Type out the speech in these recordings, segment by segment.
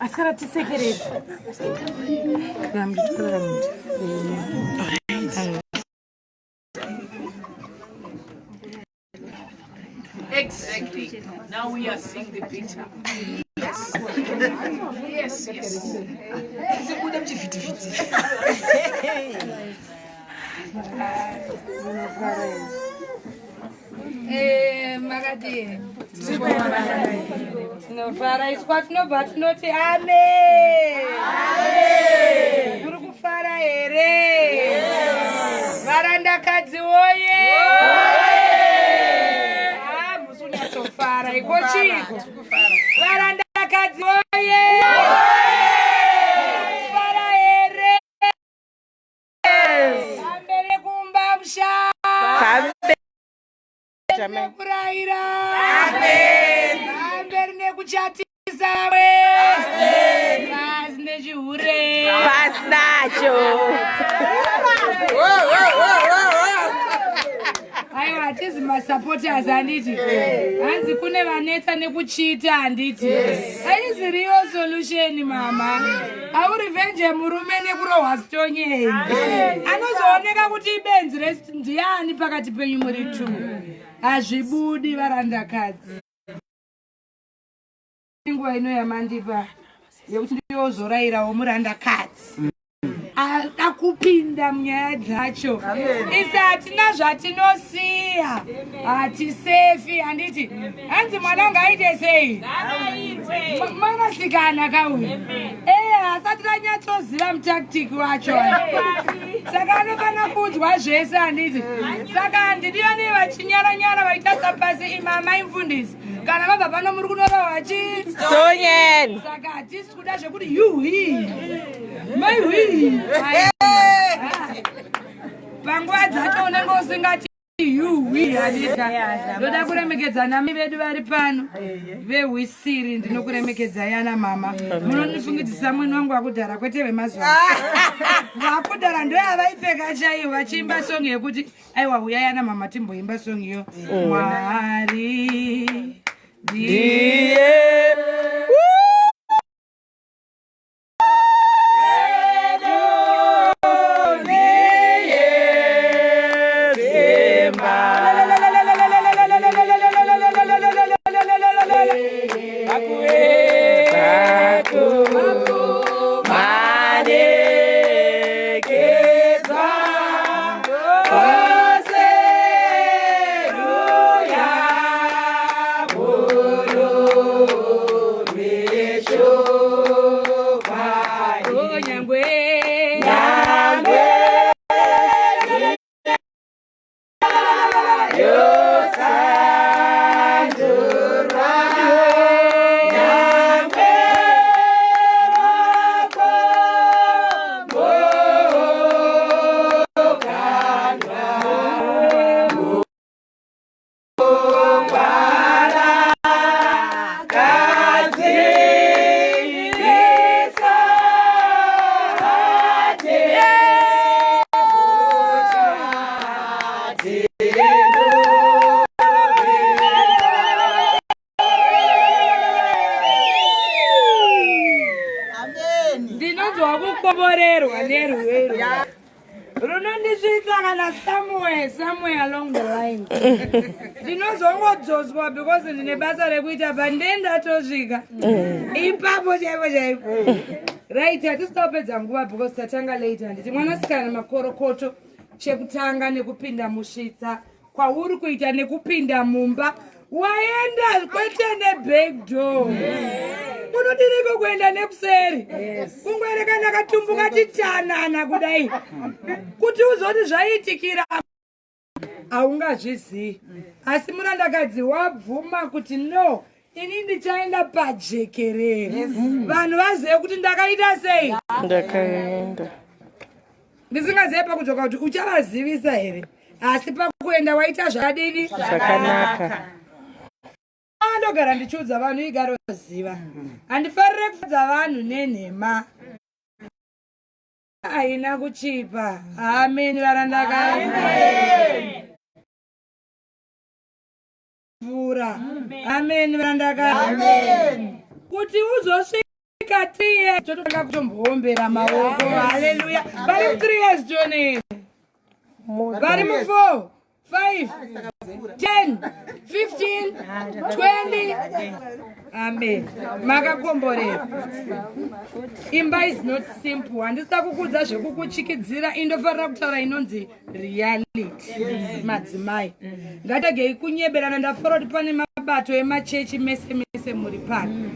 Asi kana tisekerere. Kana muchitora muti. Exactly. Now we are seeing the picture. Yes. Yes, yes. Sibuda muchivhitivhiti. Eh, makadii? Tinofara isu kwatinobva tinoti amen. Muri kufara here? Varandakadzi woye! Ah, musi unyatsofara iko chiiko? Varandakadzi woye! Kufara here? Pamberi kumba musha. Nekuraira. Pamberi nekuchatisa we. Pasi nechihure. Pasi nacho. Aiwa hatizi masupporters handiti. Hanzi kune vanetsa nekuchita handiti. Haizi real solution mama. Aurevenge murume nekurohwa stonyeni. Anozooneka kuti ibenzi rest ndiani pakati penyu muri two. Hazvibudi varandakadzi. Nguva ino yamandipa yekuti ndiyozorairawo murandakadzi. Ada kupinda munyaya dzacho. Isi hatina zvatinosiya. Hatisefi handiti. Hanzi mwana ngaaite sei? Mwanasikana kauyu. Eh, asati tanyatsoziva mutactic wacho. Saka anofanira kuudzwa zvese handiti. Saka handidi vanei vachinyara-nyara vaita sapasi imamai mfundisi. Kana vabva pano muri kunorohwa chi? Sonyen. Saka hatisi kuda zvekuti yuhwi. Maihwi. Panguva dzacho unenge usingati yuhwi handika. Ndoda kuremekedza nami vedu vari pano vehwisiri ndinokuremekedzai ana mama. Munondifungidzisa mwene wangu wakudhara kwete vemazuva. Vakudhara ndoyavaipfeka chaiyo vachiimba song yekuti aiwa huyai ana mama timboimba song iyo. Mwari ndiye Ndinonzwa kukomborerwa nerwero runondisvitsa kana somewhere somewhere along the line ndinozongodzoswa because ndine basa rekuita pandee ndatosvika ipapo chaipo chaipo right hatisi tapedza nguva because tatanga late handiti mwanasikana makorokoto chekutanga nekupinda musvitsa kwauri kuita nekupinda mumba waenda kwete neback door unodiriko kuenda nekuseri kungoerekana katumbu katitanana kudai kuti uzoti zvaitikira haungazvizii asi murandakadzi wabvuma kuti no ini ndichaenda pajekerere vanhu vazive kuti ndakaita sei ndakaenda ndisingazive pakudzoka kuti uchavazivisa here asi pakuenda waita zvakadini zvakanaka ndogara ndichiudza vanhu igaroziva handifarire kufadza vanhu nenhema haina kuchipa amen varandakadzi mvura amen varandakadzi. Kuti uzosvika 3 years tototanga kutomboombera maoko. Haleluya. Vari mu 3 years Johnny. Vari mu 4, 5, 10, 15, 20. Amen. Makakomborera. Imba is not simple. Handisida kukudza zvekukuchikidzira, indofanira kutaura inonzi reality. Madzimai. Ngategei kunyeberana. Ndafara kuti pane mabato emachechi mese mese muri pano.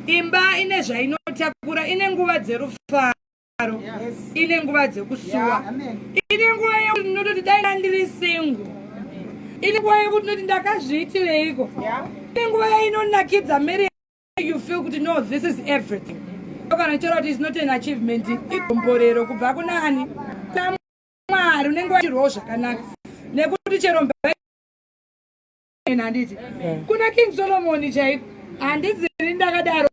Imba ine zvainotakura, ine nguva dzerufaro, ine nguva dzekusuwa, ine nguva yekuti ndinototi dai ndiri single, ine nguva yekuti ndinoti ndakazviitireiko, ine nguva yainonakidza mary, you feel kuti no, this is everything. Kana chero kuti is not an achievement, igomborero kubva kunani? Kuna Mwari. Unenge wachirwawo zvakanaka nekuti chero mba handiti kuna King Solomon chaiko, handidziri ndakadaro.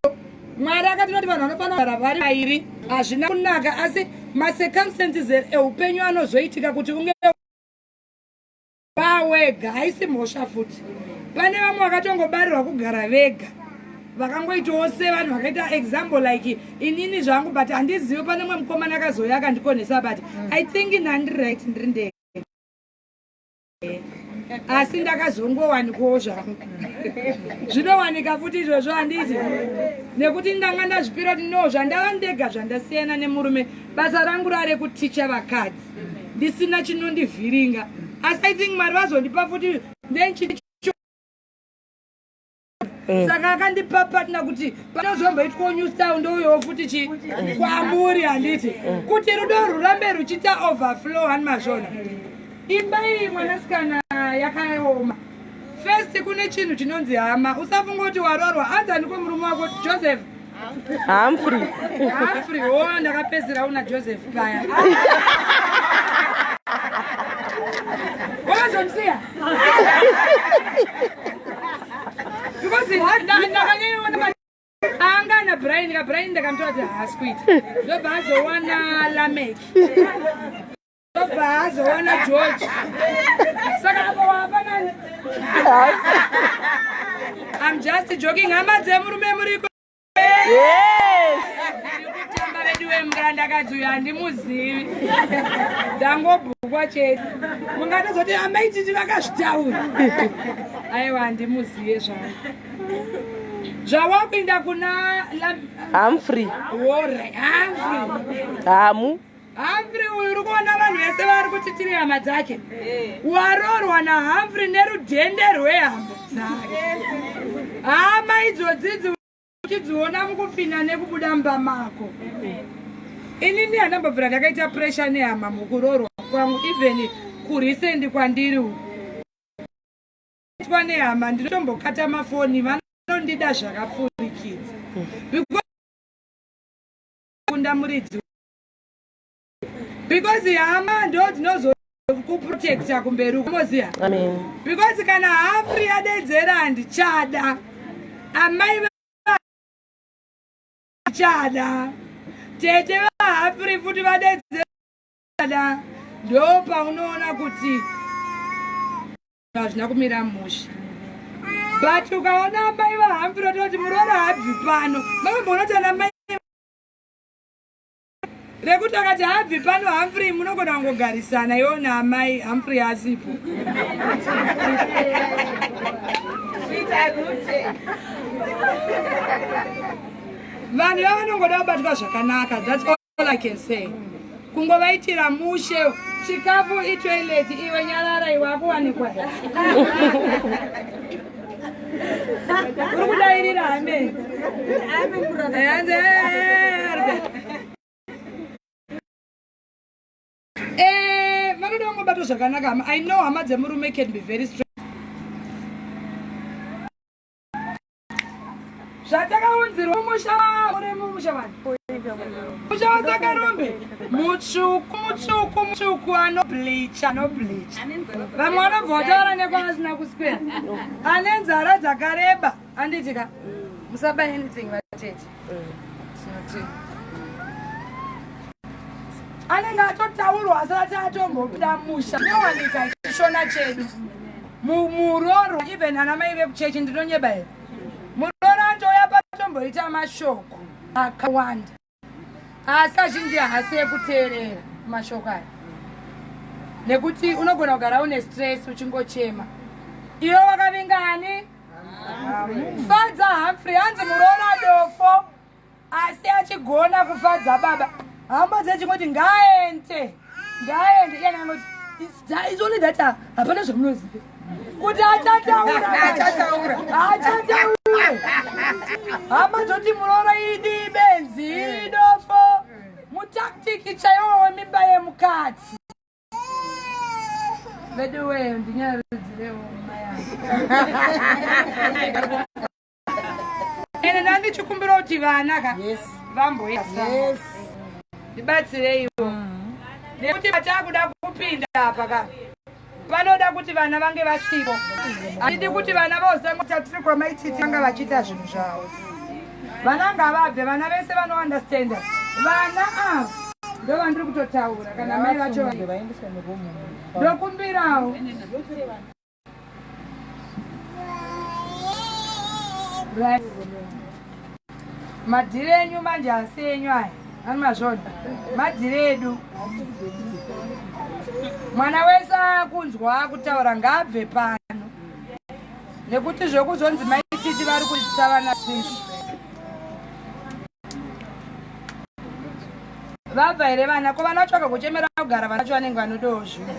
Mwari akatinoti vanhu vanofanira kugara vari vairi, hazvina kunaka, asi macircumstances eupenyu anozoitika kuti unge wawega. Haisi mhosva futi. Pane vamwe vakatongobarirwa kugara vega, vakangoitawo sevanhu vakaita example like inini zvangu, but handizivi, pane mumwe mukomana akazouya akandikonesa, but I think nandiri right, ndiri ndega, asi ndakazongowanikwawo zvangu. Zvinowanika futi izvozvo, handiti? Nekuti ndanga ndazvipira kuti no, zvandava ndega, zvandasiyana nemurume, basa rangu rare kuticha vakadzi ndisina chinondivhiringa. Asi I think Mwari vazondipa futi ndenchi, saka akandipa partner kuti panozomboitwawo new style, ndouyawo futi chi kwamuri, handiti? Kuti rudo rurambe ruchiita overflow. Hani mazvona? Imba iyi, mwanasikana, yakaoma. First, kune chinhu chinonzi hama. Usafunga kuti warorwa anzi andiko murume wako Joseph. Humphrey. Humphrey. O, ndakapedzera una Joseph paya, wakazomusiya because ndakanyanyoona anga na Brian ka. Brian ndakamutora kuti haasi kuita, ndobva azowana Lamek, ndobva azowana George. Saka apo wapanani? I'm just joking. Hama dzemurume muriko? Yes. Ndiri kutamba vedu vemurandakadzi uyu handimuzivi, ndangobhukwa chete. Mungatozoti amaititi vakazvitaura. Aiwa, handimuzive zvangu. Zvawakuinda kuna Humphrey. Wore Humphrey. Hamu. Humphrey uyu uri kuona vanhu vese vari kuti tiri hama dzake. Warorwa naHumphrey nerudhende rwehama dzake. Hama idzodzidzi uchidziona mukupinda nekubuda mumba mako. Inini handambobvira ndakaita pressure nehama mukurorwa kwangu, even kurecent kwandiri uku itwa nehama, ndinotombokata mafoni. Vanondida zvakapfurikidza because kunda muridzi, because hama ndo dzinozokuprotecta kumberi uko, moziya? Amen. Because kana Humphrey adedzera handichada, amai vachada, tete vaHumphrey futi vadedzera, ndo paunoona kuti hazvina kumira mushe. But ukaona amai vaHumphrey ototi muroora habvi pano, makamboona kuti ana mai rekuti akati habvi pano Humphrey, munogona kungogarisana iwo naamai Humphrey asipo. Vanhu vavanongoda kubatwa zvakanaka, that's all I can say. Kungovaitira mushe, chikafu itoilet. Iwe nyarara iwe, akuwanikwa uri kudairira. Amen. Hanze. Vanoda kungobatwa zvakanaka hama. I know hama dzemurume can be very strong. Zvatakaunzirwa mumusha, uri mumusha wani, musha waSakarombe, mutsvuku mutsvuku mutsvuku, anobleacha anobleacha. Vamwe vanobva vataura nekwavasina kuswera, ane nzara dzakareba, anditi ka? Musaba anything vatete. Tinoti anenge atotaurwa asati atombopinda musha. Inowanika chishona chedu. Muroro, even ana mai vekuchechi, ndinonyeba here? Muroro atouya patombo. Panomboita mashoko akawanda asi azhinji haasi ekuteerera mashoko aya nekuti unogona kugara une stress uchingochema. Iwe wakavinga ani? Fadza Humphrey hanzi muroora dofo asi achigona kufadza baba. Hama dzechingoti ngaende ngaende, iye anoti it's only that hapana zvamunoziva kuti achataura achataura. Hama dzoti muroora idi benzi idofo, mutaktiki chaiwo wemimba yemukati. Veduwe, ndinyarudzirewo mai ende ndandichikumbira kuti vana ka vamboyasa ndibatsireiwo nekuti patakuda kupinda apa ka panoda kuti vana vange vasipo. Hatidi kuti vana vozanga tiri kwamaititi vanga vachiita zvinhu zvavo. Vana ngavabve, vana vese vanoundestanda vana ava ndo vandiri kutotaura kana mai vacho ndokumbirawo. Right. Madhiri enyu manje asi enyu aya ani mazvona madhiri edu. Mwana wese akunzwa akutaura ngaabve pano nekuti zvekuzonzi maititi vari kuitisa vana sisi vabva here vana ko vana vacho vakagochemera kugara vana vacho vanenge vanodawo zvinhu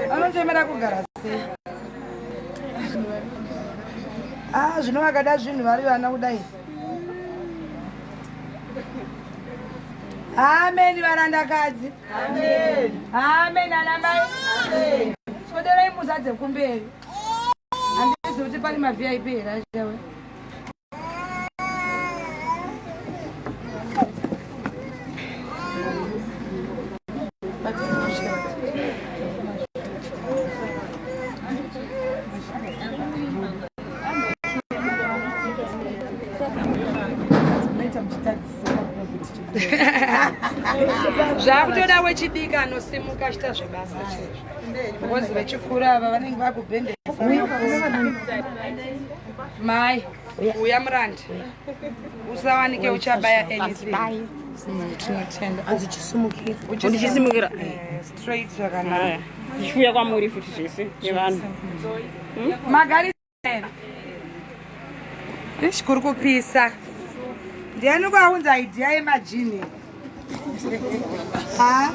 vanochemera kugara sei? Ah, zvino vakada zvinhu vari vana kudai. Amen varandakadzi. Amen ana mai. Soderai muzadze kumberi. Handizivi kuti pane maVIP here achawe. Zvakutoda wechidiki anosimuka achiita zvebasa chaizvo because vechikuru ava vanenge vakubhendesa. Mai uya murandi usawanike uchabaya anything. Tinotenda. Hanzi chisimukira. Ndichisimukira. Straight zvakanaka. Ndichiuya kwamuri futi zvese nevanhu. Magari ish kuri kupisa. Ndiani kwaunza idea yemajini? Ha?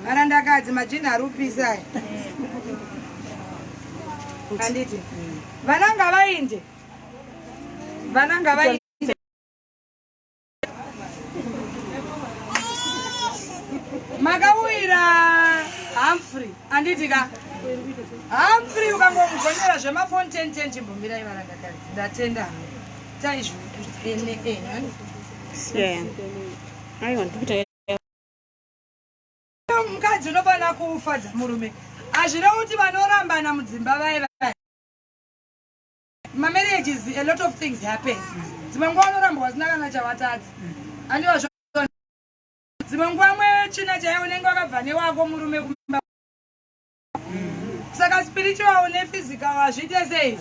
Varandakadzi, majini ari kupisa aya. Handiti vana ngavainde, vana ngavainde. Makawira Humphrey anditi ka Humphrey ukangomugonera zvemafoni 10 10 chimbomirai varandakadzi. Ndatenda taizvo ene. Yeah. Aiwa, ndikuita mukadzi unofanira kufadza murume. Hazvirevi kuti vanorambana mudzimba vai vai mamarriages, a lot of things happen. Dzimwe nguva unorambwa usina kana chavatadzi, andiwa? Dzimwe nguva mwetsvina chaiyo unenge wakabva newako murume kumba. Saka spiritual nephysical hazviite sei?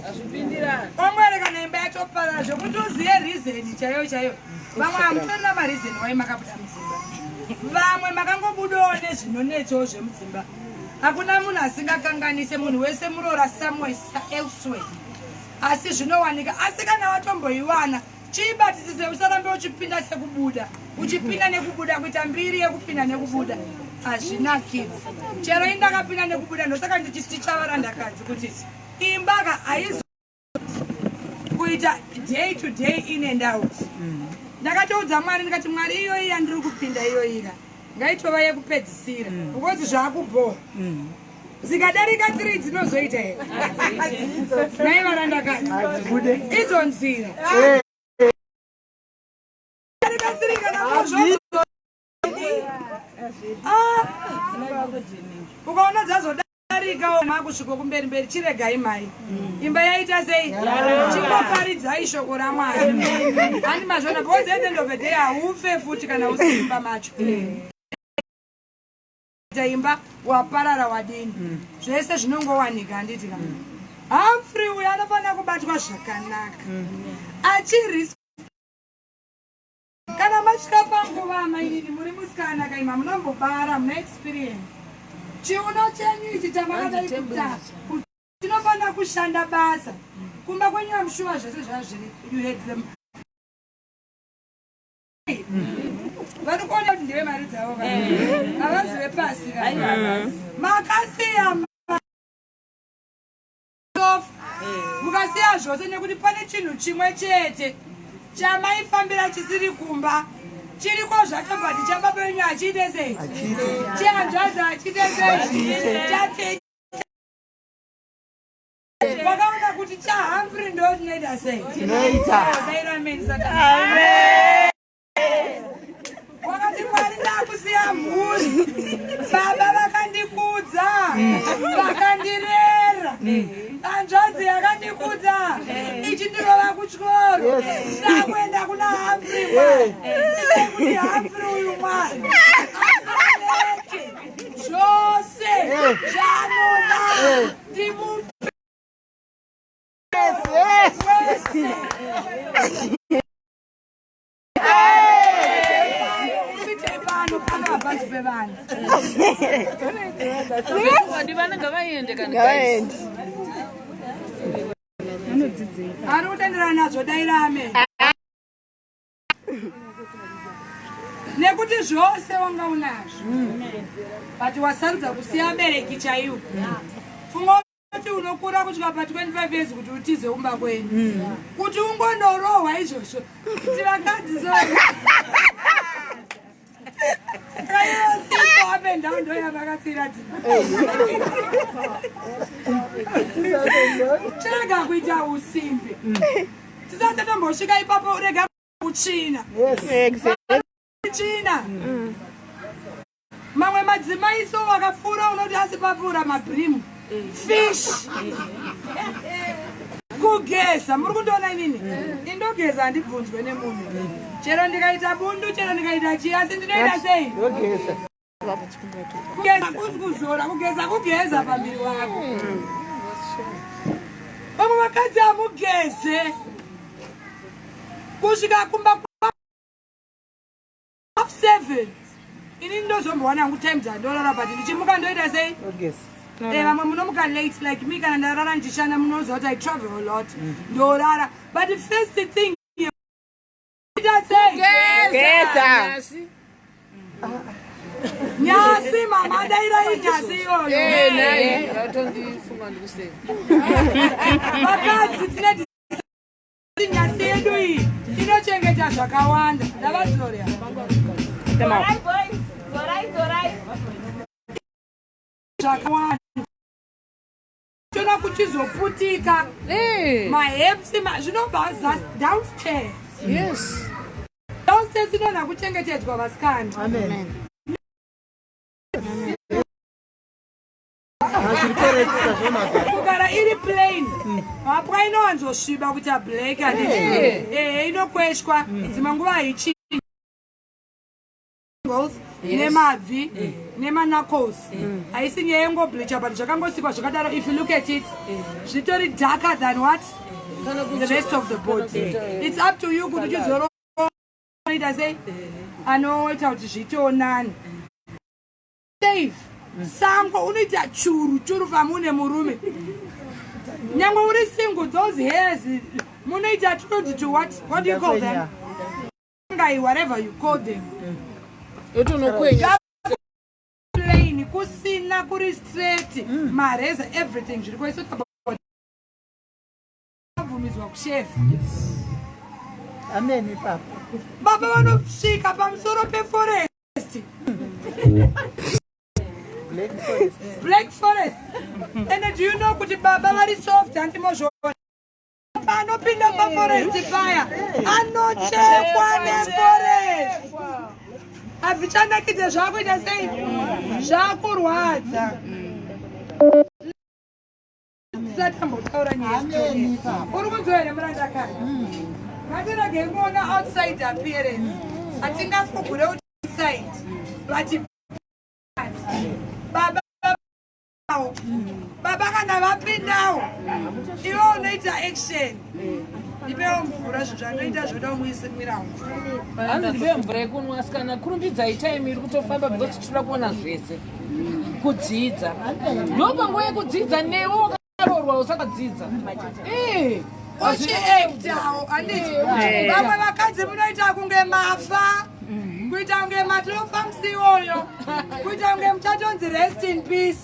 Ongwere kana imba yatoparara zvokuti uzive reason chaiyo chaiyo. Vamwe hamutorina mareason wai makabuda mudzimba, vamwe makangobudawo nezvinonetsawo zvemudzimba. Hakuna munhu asingakanganise, munhu wese muroora somewhere elsewhere, asi zvinowanika. Asi kana watomboiwana chiibatisise, usarambe uchipinda sekubuda, uchipinda nekubuda, kuita mbiri yekupinda nekubuda hazvinakidzi. Chero indakapinda nekubuda, ndosaka ndichiticha varandakadzi kuti imba ka haizi kuita day to day in and out. Ndakatoudza Mwari ndikati, Mwari, iyoyi yandiri kupinda iyoyika ngaitova yekupedzisira because zvaakubhoha. Dzikadarika 3 dzinozoita here nai varandakadzi? Idzo nzira darika 3 kana zvo. Ah! Ukaona dzazodarika makusvika kumberi mberi, chiregai mai, imba yaita sei? Chingoparidzai shoko raMwari, handi mazvona? Because at the end of the day haufe futi kana usiri mumba macho. Imba waparara wadini, zvese zvinongowanika, handiti ka? Humphrey uyo anofanira kubatwa zvakanaka. Achiris kana masvika panguva amainini muri musikana kaima munombobara muna experience. Chiuno chenyu ichi chamakadai kuta chinofanira kushanda basa. Kumba kwenyu amushuwa zvese zvazviri you had them. Vari kuona kuti ndive mari dzavo havazi vepasi makasiya mukasiya zvose nekuti pane chinhu chimwe chete chamaifambira chisiri kumba chiriko zvacho but chababa venyu hachiite sei, chehanzvadzi hachiite sei, chate vakaona kuti chaHumphrey ndo chinoita sei. Daira amen. Wakati Mwari, ndakusiya mhuri, baba vakandikudza, vakandirera, hanzvadzi yakandikudza ichindirova kuchikoro, ndakuenda kuna Humphrey. Mwari, ndei kuti Humphrey uyu, Mwari asaneke zvose zvaanoda ndimupe wese. Kuite pano pano hapasi pevanhu. Wadi vana ngavaende kana. Ngavaende. Ari kutenderana nazvo, daira amen. Nekuti zvose wanga unazvo, but wasarudza kusiya abereki chaiwo. Funga kuti unokura kusvika pa25 years kuti utize kumba kwenyu kuti ungondorohwa izvozvo, kuti vakadzi so kaiosipo up and down ndoyavakasiyira dzimba. Chirega kuita usimbe tisati tatombosvika ipapo, rega kutsvina tsvina. Mamwe madzimai so wakapfuura unoti asi papfuura mabrim fish. Kugeza, muri kundiona inini indogeza, handibvunzwe nemunhu, chero ndikaita bundu, chero ndikaita chii, asi ndinoita sei? Kugeza kuzi kuzora, kugeza kugeza pambiri wako. Vamwe vakadzi hamugeze kusvika kumba 7:30. Ini ndozombowana hangu time dzandorara, but ndichimuka ndoita sei? Vamwe munomuka late like me. Kana ndarara ndichishanda, munoziva kuti I travel a lot, ndorara, but first thing ita sei? Geza. Nyasi. Nyasi, mama, dairai nyasi iyoyo. Eh, nai vatondifunga ndikusei. Vakadzi tine nyasi yedu iyi inochengeta zvakawanda. Ndavadzorea. Dzorai boys, dzorai, dzorai. Zvakawanda tona kuchizoputika mahips zvinobva downstairs. Downstairs inona kuchengetedzwa, vasikana. Amen. Zviri Kugara iri plain, hapwa inowanzosviba kuita black, handiti? Ehe, inokweshwa dzimwe nguva, haichi nemabvi nemaknuckles. Haisi nyaya yengobleacha, but zvakangosikwa zvakadaro. If you look at it, zvitori darker than what the rest of the body. It's up to you kuti uchizoro ita sei, anoita kuti zviitewo nani. Save sango unoita churu churu pamune murume, nyangwe uri single, those hairs munoita tunoti to what do you call them, ngai, whatever you call them. Yotonokwenya. Plain kusina kuri straight, mareza, everything zviri ko. Bvumidzwa kushevha. Amen ipapo. Baba vanosvika pamusoro peforest. Black Forest. Black Forest. And do you know kuti baba vari soft, handimozvoona panopinda paforest paya anochekwa neforest, hazvichanakidze, zvakuita sei, zvakurwadza. Tisatambotaura nyaya. Amen ipapo. Uri kunzwa here, murandakari? Ngatirege kuona outside appearance. Hatingafugure kuti inside, but baba baba. Baba kana vapindawo, iwe unoita action. Ndipewo mvura, zvinhu zvandoita zvoda kumuisimwira mvura. Hanzi ndipe mvura yekunwa. Asikana, kurumbidzai, time iri kutofamba because tichida kuona zvese. Kudzidza ndo panguva yekudzidza. Newe wakaroorwa usakadzidza. Eh. Uchiactawo, handiti? Vamwe vakadzi munoita kunge mafa, kuita kunge matofa musi iwoyo, kuita kunge muchatonzi rest in peace.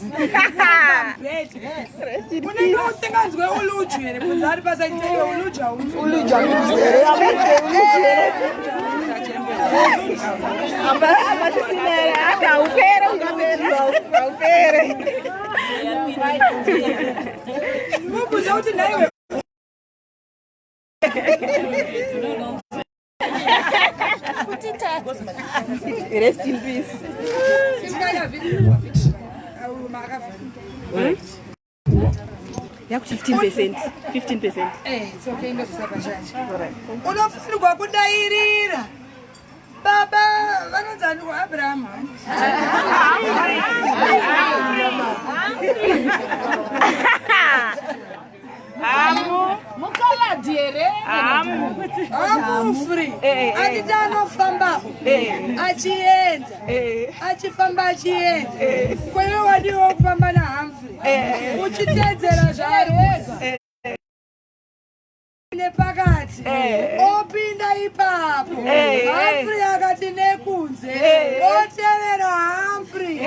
Unenge usinganzwe uluju here? Kunzi ari pasaiteiwe uluju haunzwi. Apasisinere ati haupere, ungapere, haupere. Mubvunze kuti nhaiwe. Rest in peace. Yakuti 15%, 15%. Eh, it's okay, ndozvisapachanje. Unofanirwa kudairira baba vanonzani kuAbrahama. Mukaladhi here? Amufri anditi anofamba achienda, achifamba achienda. Kwewe wadiwo kufamba naHamfrey uchiteedzera zvaari kuita nepakati, opinda ipapo. Humphrey akati nekunze, otevera Humphrey.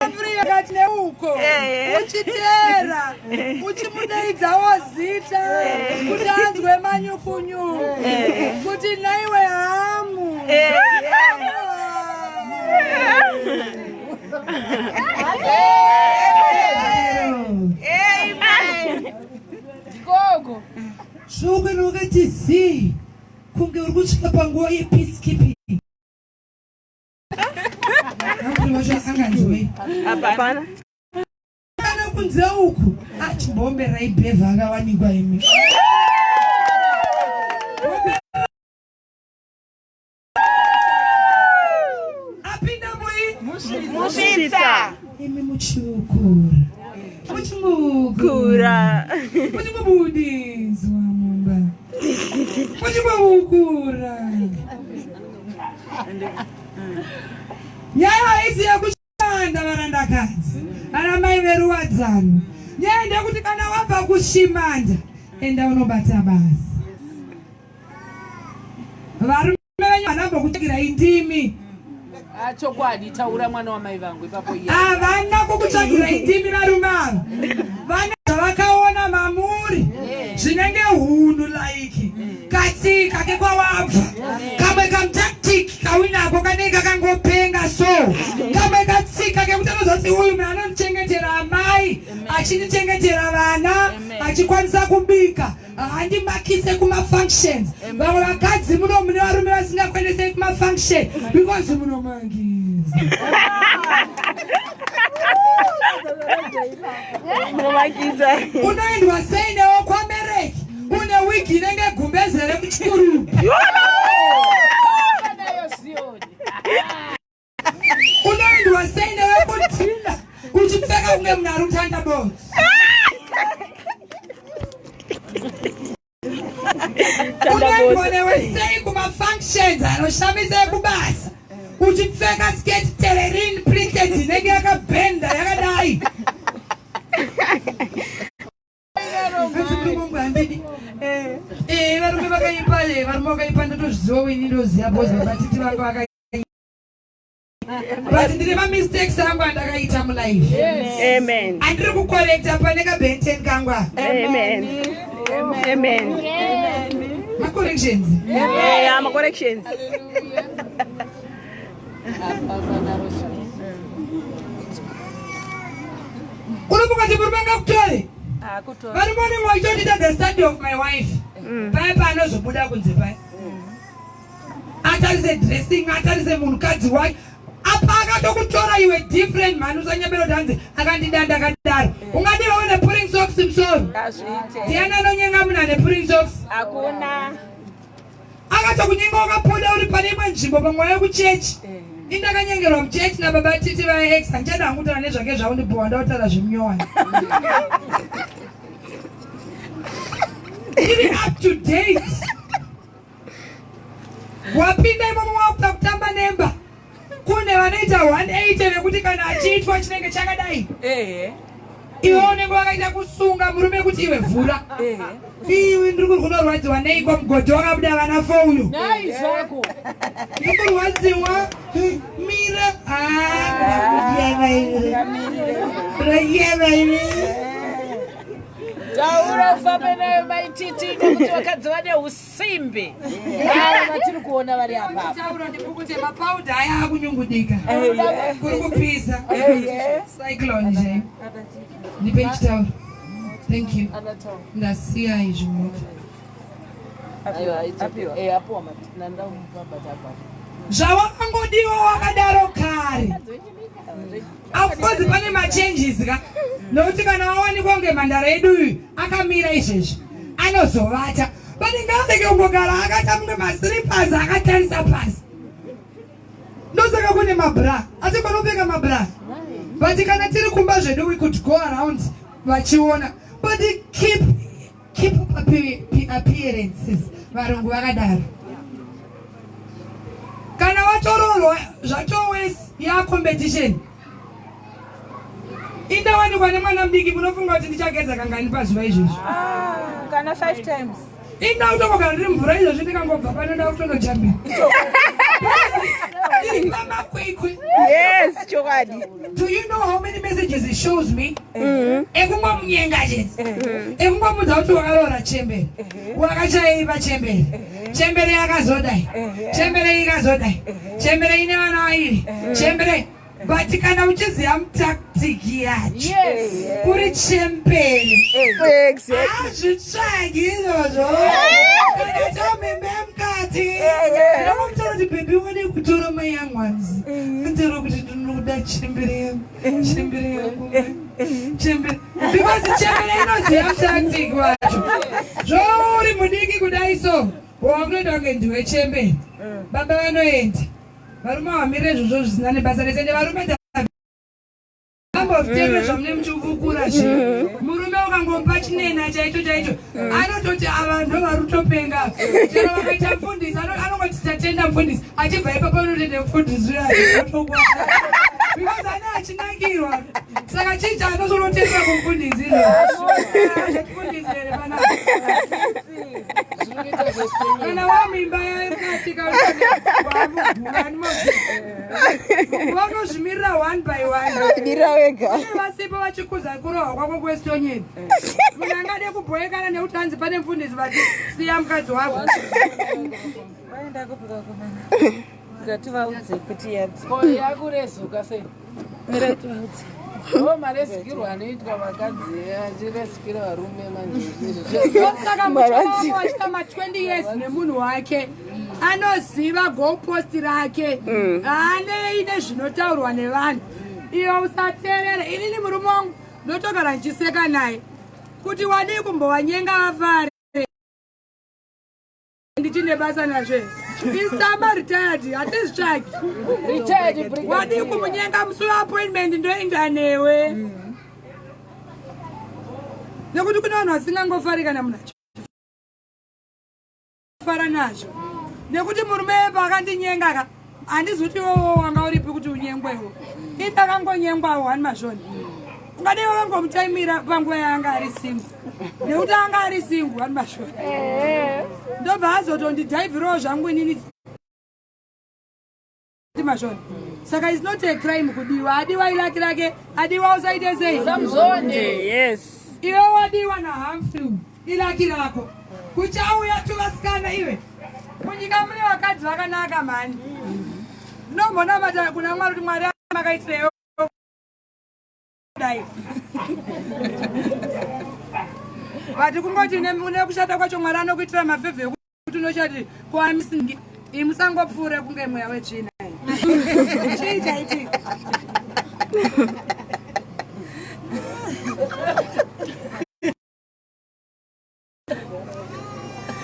Humphrey akati neuko, uchiteera, uchimudeidzawo zita kuti anzwe manyukunyuku kuti naiwe hamu. Hamu. Gogo. Zvokwena wakati zii kunge uri kusvika panguva yepeacekeeping. Humphrey wacho anganzwei? Hapana. Kana kunze uku achimbomberai bhevha akawanikwa imi. Apinda mui Musvitsa. Imi muchiukura, muchimukura, Kura. Muchingobudiswa mumba, muchingomukura. Nyaya haisi yekushanda, varandakadzi, ana mai veruwadzano. Nyaya ndeyekuti kana wabva kushimanda, enda unobata basa. Varume venyu vanambokutsvagirai ndimi. Ah, chokwadi, taura mwana wamai vangu ipapo iye. Havana kukutsvagirai ndimi. Varume ava vane zvavakaona mamuri zvinenge hunhu, like katsika kekwawabva, kamwe kamutactic kawinako kanenge kakangopenga. So kamwe katsika kekuti anozoti uyu munhu anondichengetera amai, achindichengetera vana, achikwanisa kubika, handimakise kumafunctions. Vamwe vakadzi muno mune varume vasingakwanisei kumafunction because munomakisa. Munomakisa. Unoendwa sei newo kwamereki une wigi inenge gumbeze rekuchikurubi? Nayo Zioni. Unoendwa sei newe kudinner uchipfeka kunge munhu ari kutanda botsi? Unoendwa newe sei kumafunctions anoshamisa ekubasa uchipfeka skirt tererin printed inenge yakabhenda yakadai? Hanzi murume wangu handidi. Varume vakaipa, varume vakaipa, ndotozviziva ini, ndoziva because vabatiti vangu vaka, but ndine mamistakes angu andakaita mulife Amen. andiri kucorrecta pane kabenten kangu apa. Amen. Amen. Macorrections. Yeah, macorrections. Apa naro Zioni. Unofunga murume angakutore? Akutora. Varume vanenge vachitondita the study of my wife. Paya paanozobuda kunze paya, atarise dressing, atarise munhukadzi wake. Apa akatokutora iwe different mhani. Usanyepera kuti hanzi akandida ndakadaro. Ungadiwa une pulling socks musoro? Azviite. Ndiani anonyenga munhu ane pulling socks? Hakuna. Akatokunyenga wakapoda uri pane imwe nzvimbo pamwe waya kuchechi. Indakanyengerwa muchechi nababa Titi vaex handichada hangu kutaura nezvake zvaundibhowa ndautaura zvemunyowani. Iri up to date. Wapinda imomo wakuta kutamba nemba. Kune vanoita 180 vekuti kana achiitwa chinenge chakadai. Ehe. Iwe unenge wakaita kusunga murume kuti iwe vhura. Iwe ndiri kurwadziwa neiko mugodhi wakabuda vana fo uyu. Nhai zvako. Ndiri kurwadziwa. Mira. Ah, ndakudyeva iwe. Taura ufambe nayo maititi nekuti vakadzi vane usimbe. Ava vatiri kuona vari apa. Taura ndipukute mapauda aya akunyungudika. Kuri kupisa. Cyclone nje. Ndipe chitauro. Thank you. Ndasiya izvi mota. Aiwa, apiwa nandamubata. Zvawakangodiwa wakadaro kare. Of course pane machanges ka. Nokuti kana wawanikwa kunge mhandara yedu uyu akamira izvezvi anozovata. Panenge arege kungogara akaita kunge maslippers akatarisa pasi. Ndosaka kune mabra. Asi panopfeka mabra. But kana tiri kumba zvedu we could go around vachiona. But keep keep up appearances. Varungu vakadaro. Kana watororwa zvatowes ya competition. Indawanikwa nemwana mudiki munofunga kuti ndichageza kangani pazuva izvezvi? Kana 5 times. Inda kutongogara ndiri mvura izvezvi ndikangobva pano nda kutonojambira. Iri pamakwikwi. Yes, chokwadi. Do you know how many messages it shows me? Ekungomunyenga chete. Ekungomudza kuti wakaroora chembere. Wakachaipa chembere. Chembere yakazodai. Chembere ikazodai. Chembere ine vana vairi. Chembere. But kana uchiziva mutactic yacho. Kuri chembere. Exactly. Hazvitsvagi izvozvo. Kana tomimbe mukati. Ndinomutora kuti bhebhi wade kutora mai yangu hanzi. Ndiro kuti ndinoda chembere yangu. Chembere yangu. Chembere. Because chembere inoziva mutactic wacho. Zvouri mudiki kudai so. Wakutoita kunge ndiwe chembere. Baba vanoenda. Varume vamirire izvozvo zvisina nebasa rese. Ende varume ambozvitende zvamune muchivukura zve murume ukangomupa chinena chaicho chaicho anototi ava ndo vari kutopenga chero vakaita mufundisi anongoti tatenda mufundisi achibva ipapo anotenda mufundisi uyatokwana because ane achinakirwa saka chii chaanozonotenda kumufundisi mufundisi here panapa kana wamimba yakatika vanozvimirira one by one Dira wega. Vane vasipo vachikuza kurohwa kwako kwestonyeni munhu angade kubhoekana nekuti hanzi pane mufundisi vati siya mukadzi wako. Vaenda kupika kumana. Ngativaudze kuti yadzi. Ko yakurezuka sei? Mirai tivaudze. Ndo maresikirwo anoitwa vakadzi achiresikira varume manje. Saka muchama wachita ma20 years nemunhu wake anoziva goalpost rake, haanei nezvinotaurwa nevanhu. Iwe usateerere. Inini murume wangu ndotogara ndichiseka naye kuti wadii kumbovanyenga vafare ndichine basa nazvo. Isama retired hatizvitsvagi. Retired brigadier. Wadii kumunyenga musi weappointment ndoenda newe, nekuti kune vanhu vasingangofari kana munhu achifara nazvo. Nekuti murume paakandinyenga ka, handizi kuti iwowo wanga uripi kuti unyengwewo. Indakangonyengwawo hani mazvoni ungadai wakangomutaimira panguva yaanga ari single, nekuti anga ari single hani mazvoni ndobva azotondidhaivhirawo zvangu inini mazvoni. Saka is not a crime kudiwa. Adiwa ilucky rake, adiwa usaite sei? Samzonde. Yes. Iwe wadiwa naHumphrey, ilucky rako. Kuchauya tuvasikana iwe. Munyika mune vakadzi vakanaka mhani. Ndinombonamata kuna Mwari kuti Mwari makaitireyo kudai, but kungoti nekushata kwacho Mwari anokuitira mafavour ekuti unochati kuamisingi imusangopfuure kunge mweya wetsvina. Chii chaitika?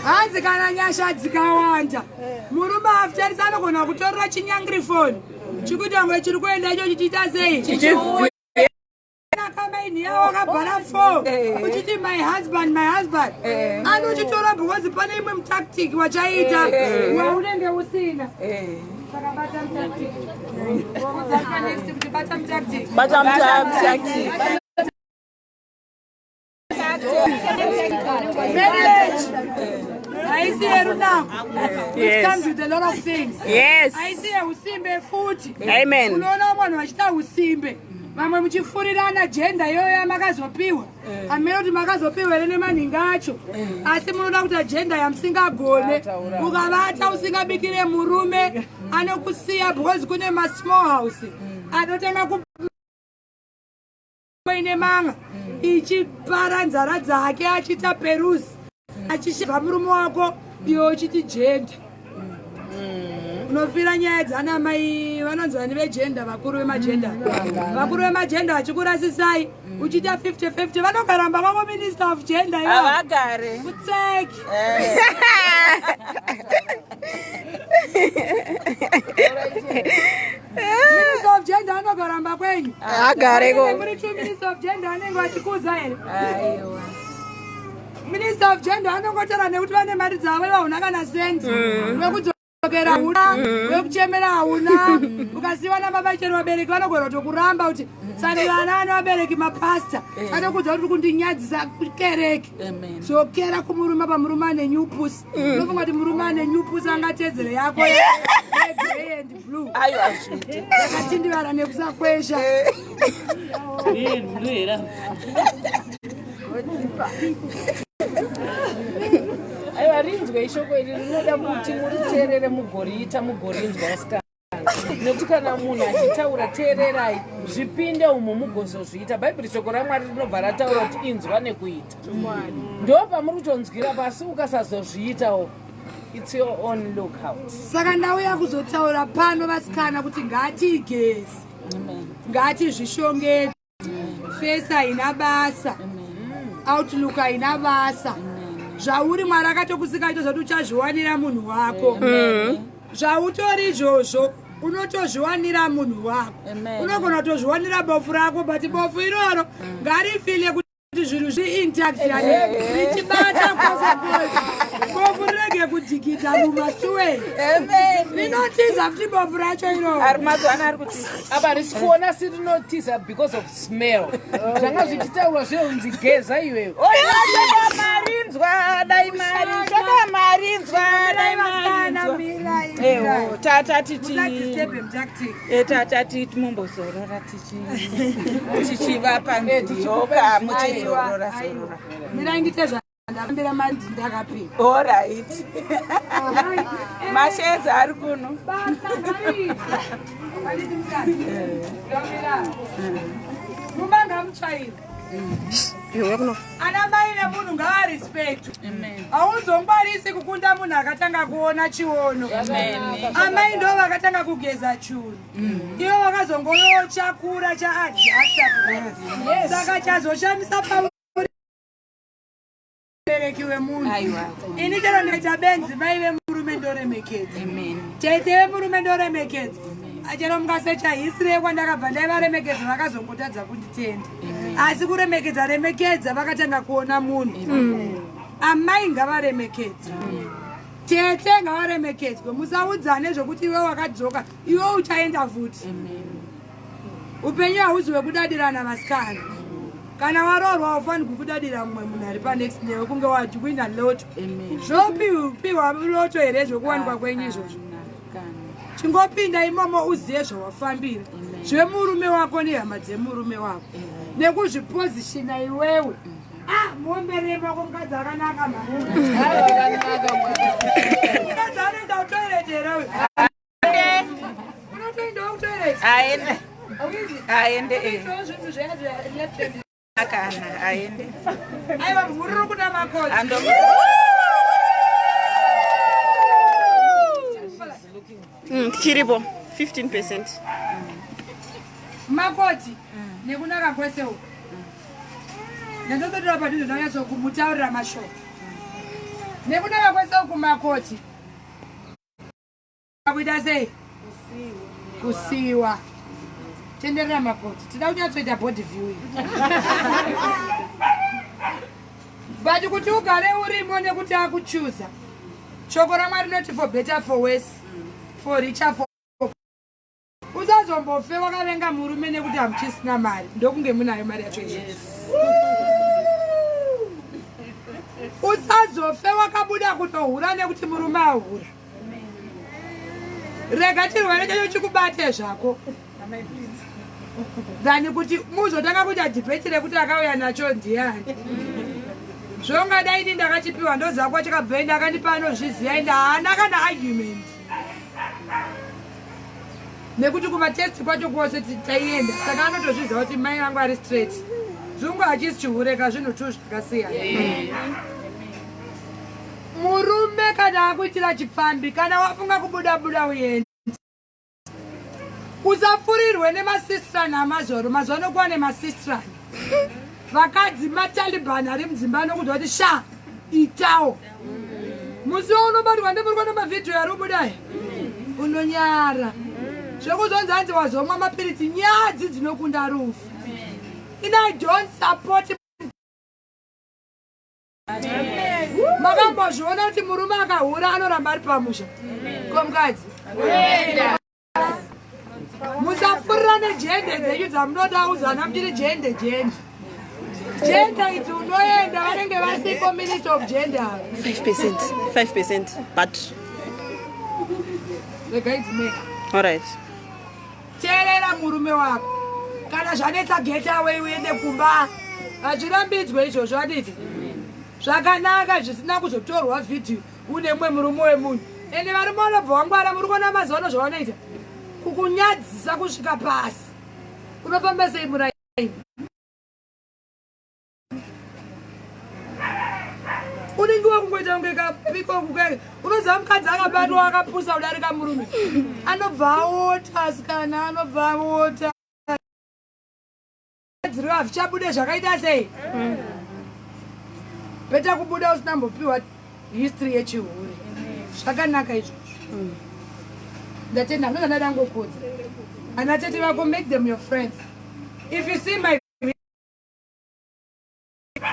Hanzi kana nyasha dzikawanda, murume afutarisa anogona kutorera chinyangirifoni chikuita kunge chiri kuenda icho chichiita sei? Kamaini yawo akabhara fo uchiti, "My husband, my husband." Anochitora because pane imwe mutactic wachaita waunenge usina. Saka bata mutactic. Udza next kuti bata mutactic. Bata mutactic. Marriage haisi yerunako. It comes with a lot of things. Haisi yeusimbe futi. Amen. Unoona vamwe vanhu vachiita usimbe, vamwe muchifurirana gender iyoyo yamakazopiwa. Hamene kuti makazopiwa here nemanhinga acho, asi munoda kuita gender yamusingagone. Ukavata usingabikire murume, anokusiya because kune masmall house anotanga ku ine manga ichipara nzara dzake, achiita perusi, achisheva murume wako, iwe uchiti gender. Unofira nyaya dzana mai vanonzi vani vegender, vakuru vemagender, vakuru vemagender vachikurasisai uchiita 50-50. Vanogaramba kwako minister of gender ivo. Havagare. Kutseki. Minister of gender anogaramba kwenyu? Agareko. Muri two minister of gender anenge vachikuza here? Aiwa. Minister of gender anongotaura nekuti vane mari dzavo, iva kana sendi wekudzokera hauna, wekuchemera hauna. Ukasiyiwa nababa chero vabereki vanogona kutokuramba kuti sani vana vane vabereki mapasta anokudza kuti uri kundinyadzisa kukereke. Amen. Dzokera kumurume. Pamurume ane new pussy, unofunga kuti murume ane new pussy angatedzere yako yegrey and blue? Aiwa, zviite. Yakatindivara nekusakwesha. Blue here? Aiwa, rinzwe ishoko iri, rinoda kuti muriteerere, mugoriita, mugorinzwa vasikana, nekuti kana munhu achitaura, teererai zvipinde umu mugozozviita. Bhaibheri, shoko raMwari rinobva rataura kuti inzwa nekuita, ndo pamuri kutonzwira pasi. Ukasazozviitawo, it's your own lookout. Saka ndauya kuzotaura pano, vasikana, kuti ngatigeze, ngatizvishongedze. Face haina basa, outlook haina basa. Zvauri, Mwari akatokusika ito zvoti uchazviwanira munhu wako. Zvautori izvozvo, unotozviwanira munhu wako. Amen. Unogona kutozviwanira bofu rako, but bofu iroro ngarifile kuti zvinhu zviri intact, yani richibata kwose kwose. Bofu rirege kudhikita mumasuwei. Amen. Rinotiza futi bofu racho iroro. Ari mazuva ano ari kuti Apa risi kuona sirinotiza because of smell. Zvanga zvichitaurwa zveunzi geza iwewe. Oya, marinzwa, dai marinzwa, marinzwa, dai Vasikana, marinzwa. mirai. Ewo, tata titi Musadisturbe mutactic. Tata titi mumbozorora, tichivapa nziyoka, muchizorora zorora. Mirai ndite zvandafambira, mandi ndakapika. Alright, mashezi ari kuno. Basa ngariitwe. Handiti mukadzi? Ndomira. Mumba ngamutsvairwe. Iwe kuno. Ana mai vemunhu ngavarespect. Hauzongwarisi kukunda munhu akatanga kuona chiono. Amai ndo vakatanga kugeza churu, ivo vakazongoyochakura chaadjasta, saka chazoshamisa pamubereki wemunhu. Ini chero ndaita benzi, mai vemurume ndoremekedza, tete vemurume ndoremekedza. Chero mukasecha history yekwandakabva, ndaivaremekedza, vakazongotadza kunditenda, asi kuremekedza remekedza vakatanga kuona munhu. Amai ngavaremekedzwe, tete ngavaremekedzwe. Musaudzane zvokuti iwe wakadzoka, iwe uchaenda futi. Upenyu hauzi hwekudadirana, vasikana. Kana waroorwa, haufanirwi kudadira mumwe munhu ari panext newe kunge wawina lotto. Zvopiwa lotto here zvokuwanikwa kwenyu izvozvo? Chingopinda imomo uzive zvawafambira, zvemurume wako nehama dzemurume wako, nekuzvipozishina iwewe. Ah, muomberei mako, mukadzi akanaka. Mukadzi anoenda kutoilet here uyu? Unotoendawo kutoilet? Aende, aende. Unoitawo zvinhu zviya zve left hand? Kana aende. Aiwa, mhururu kuna makoti. Ando. Tichiripo 15%. Makoti nekunaka kwese uku, ndandototora padhuze, ndanyatsokumutaurira mashoko. Nekunaka kwese uku makoti kuita sei? Kusiwa. Tenderera makoti, tida kunyatsoita body viewing. But kuti ugare urimo nekuti akuchuza, shoko raMwari rinoti for better, for worse, for richer, for usazombofe wakavenga murume nekuti hamuchisina mari. Ndokunge munayo mari yacho izvozvo. Usazofe wakabuda kunohura nekuti murume ahura. Rega chirwere chacho chikubate zvako than kuti muzotanga kuita debate rekuti akauya nacho ndiani. Zvongadai ini ndakachipiwa, ndoziva kwachakabva, ende akandipa anozviziva, ende haana kana argument, nekuti kumatest kwacho kwose taienda, saka anotozviziva kuti mai vangu ari straight. Dzungu hachisi chihure, zvinhu tu zvakasiyana. Murume kana akuitira chipfambi, kana wafunga kubuda, buda uende. Usafurirwe nemasistrani amazoro. Mazuva ano kuva nemasistrani, vakadzi maTaliban ari mudzimba anokuti kuti sha itawo. Musi waunobatwa ndemuri mavhidhiyo ari ubudai, unonyara zvekuzonzi hanzi wazomwa mapiritsi. Nyadzi dzinokunda rufu. In I don't support. Makambozviona kuti murume akahura anoramba ari pamusha komukadzi? Musapfurira nejende dzenyu dzamunoda uzana muchiri jende, jende, jende idzi. Unoenda, vanenge vasipo, Minister of Gender. 5%, 5%, but Regai dzimeka. All right. Teerera murume wako. Kana zvanetsa, get away, uende kumba. Hazvirambidzwe izvozvo, aditi zvakanaka zvisina kuzotorwa vhidhiyo une mumwe murume wemunhu. Ende varume vanobva wangwara. Muri kuona mazuva ano zvavanoita, kukunyadzisa kusvika pasi. Unofamba sei muraini? Unenge wakungoita kunge kapikoku. Unoziva mukadzi akabatwa akapusa kudarika murume anobva aota, asikana anobva aota dziriwo hazvichabude. Zvakaita sei? Better kubuda usina mbopiwa history yechihure. Zvakanaka izvozvo. Ndatenda. Ndozvandadangokudza. Ana tete vako, make them your friends. If you see my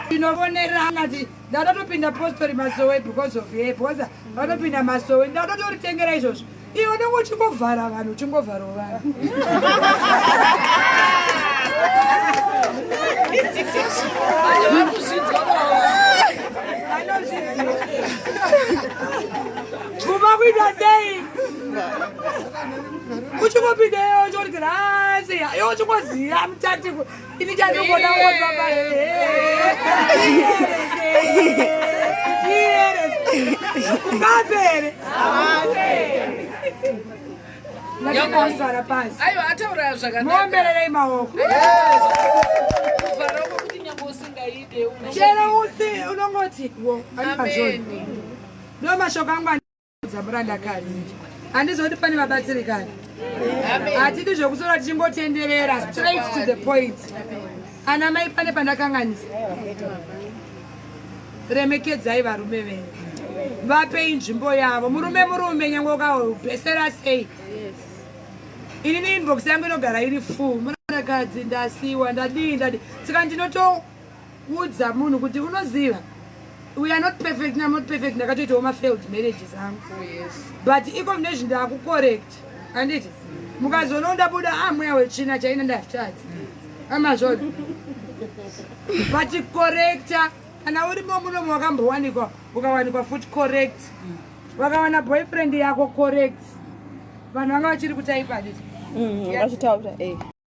tinovonerana, ndadatopinda Postori Masowe because of her, because vanopinda Masowe, ndatotoritengera izvozvo. Iwe unenge uchingovhara vanhu, uchingovharawo vanhu. Vanhu vakuzvidzwa. Vanozviziva bvuma kuita sei? Uchingopinda iwe uchingoti grasi, iwe uchingoziva mutati. Ini chandingoda ngotamba ungafe here? Ndakazara pasi. Aiwa, ataura zvakanaka. Muombererei maoko. Kuvhara uko kuti nyangwe usingaide Chero usi unongoti wo andipazvoni. Ameni. Ndo mashoko angu anodza murandakadzi. Handizoti pane vabatsirikani. Hatidi zvokusora tichingotenderera, straight to the point. Ana mai, pane pandakanganisa? Remekedzai varume venyu, vapei nzvimbo yavo. Murume murume, nyange ukabhesera sei. Inini inbox yangu inogara iri full. Murandakadzi, ndasiwa, ndadii, ndadii. Saka ndinotoudza munhu kuti unoziva, we are not perfect. I'm not perfect. Ndakatoitawo mafailed marriages angu, but iko munezvi ndakucorrect, handiti? Mukazoona ndabuda, a mweya wetsvina chaina, ndazvitadza, amazvona. But correcta. Kana urimo munomo wakambowanikwa, ukawanikwa futi, correct. Wakawana boyfriend yako, correct. Vanhu vanga vachiri kutaipa, handiti? Vachitaura.